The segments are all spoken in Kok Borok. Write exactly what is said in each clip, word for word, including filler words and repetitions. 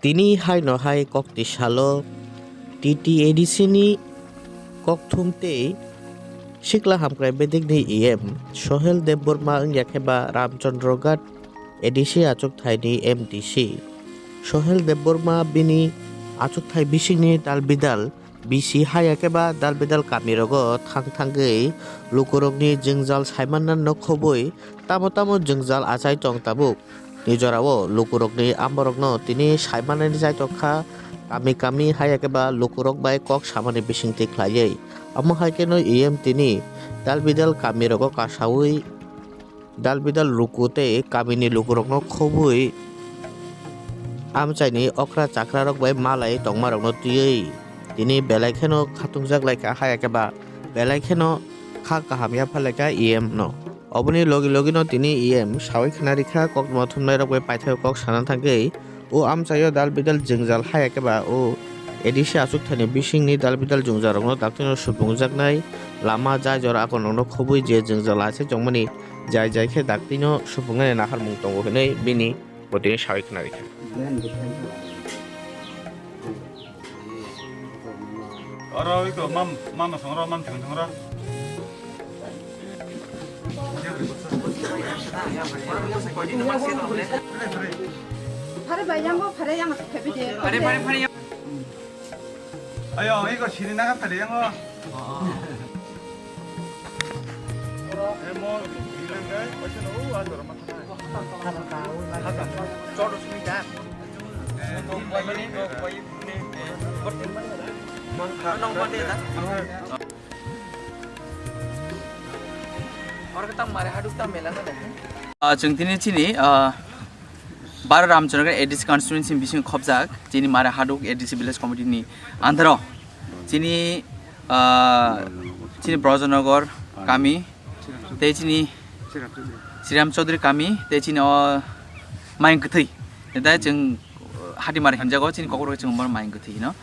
Tini haino hai kokti salo T T A D C ni kokthum tei sikla hamkrai bedekni E M Sohel Debbarma wngya khe ba Ramchandra Ghat A D C achukthai ni M D C. Sohel Debbarma bini achukthai bisingni dal bidal bisi haya khe ba dal bidal kami rogo thang thangwi lukurokni jwngjal saimanna nokhobwi tamo tamo jwngjal achai tong tabuk. Ni jorao lukurokni amborokno tini saimanani chaitok kha, kami kami haya khe ba lukurok bai kok samani bisingtwi khlaiwi. Omo hai kheno E M tini dal bidal kami rogo kasawi dal bidal luku tei kamini lukurokno khobwi amchaini okra chakrarok bai malai tongmarokno twiwi tini belai kheno khatungjak lai kha, haya khe ba belai kheno kha kaham yapha lai kha E M no. Oboni logi logi no tini E M sawi khna rikha, kokma thumnai rok bai paithak kok sana thangwi o amchaio dal bidal jwngjal haya khe ba o A D C achukthani bisingni dal bidal jwngjal rokno daktino supungjaknai lama jai jora akorokno khobwi je jwngjal achai tongmani jai jai khe daktino supungnani naharmung tongo hinwi bini botini sawi khna rikha. Oro iko mam mama songra mam thang songra. Phare bai yango, phare yango, phare bai de. Phare, phare, phare. Ayo, iko sini naga phare yango. Eh, mo, bilang kai, paisa lo, oh, ator mata. Cholo sini da. Eh, no, pai ni, no, pai ni, eh, berarti mana? Mana, mana, mana, mana. Oro khe tamo mare haduk tamo mela na de. Ah, chwng tini chini, ah, Baro Ramchandra A D C constituency bising khobjak chini mare haduk A D C village committee ni andaro chini, ah, chini Brajanagar kami tei chini Sriram Chaudhary kami tei chini o Mayung Kwthwi. Tei chwng Hatimar hinjago chini kokrok chwng bono Mayung Kwthwi hino.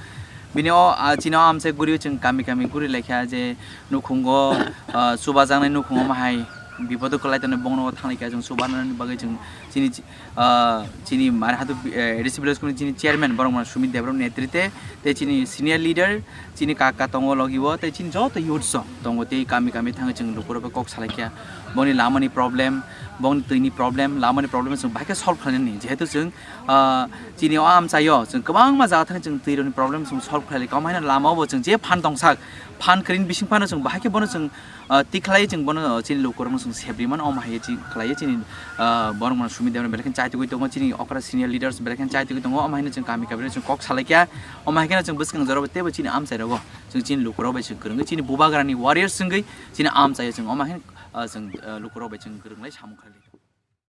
Bini o, ah, chini o amchai guri chwng kami kami guri laikha je nukhungo, ah, chubajaknai nukhungo mahai bipodo kwlai tongnai bongno thanglai kha chwng chubanani bagwi chwng chini, ah, chini mare hadu, eh, A D C village ni chini chairman borok mano Sumit Debbarma netrite tei chini senior leader chini kaka tongo logi o tei chini joto youths rok tongo tei kami kami thangwi chwng lukurok kok salai kha boni lamani problem boni twini problem lamani problem chwng bahai khe solve khlainani jehetu chwng Ah, chini o amchaio chwng kwbangma jaga thani chwng twi rokni problem chwng solve khlai kha. Omo haino lama o bo chwng je phan tongsak, phan kwrwini bising phano chwng bahai khe bono chwng, ah, tik khlai chwng bono, ah, chini lukurokno chwng sebri mano. Omo hai chini khlai chini, ah, borok mano Sumit Debbarma belai khe chai tugwi tongo, chini okra senior leaders belai khe chai tugwi tongo. Omo haino chwng kami kami chwng kok salai kha. Omo hai kheno chwng bwskang jorao teibo chini amchai rogo chwng chini lukurok bai chwng kwrwngwi chini bubagrani warriors wngwi chini amchaio chwng omo hai, ah, chwng, ah, lukurok bai chwng kwrwnglai samung khlai kha.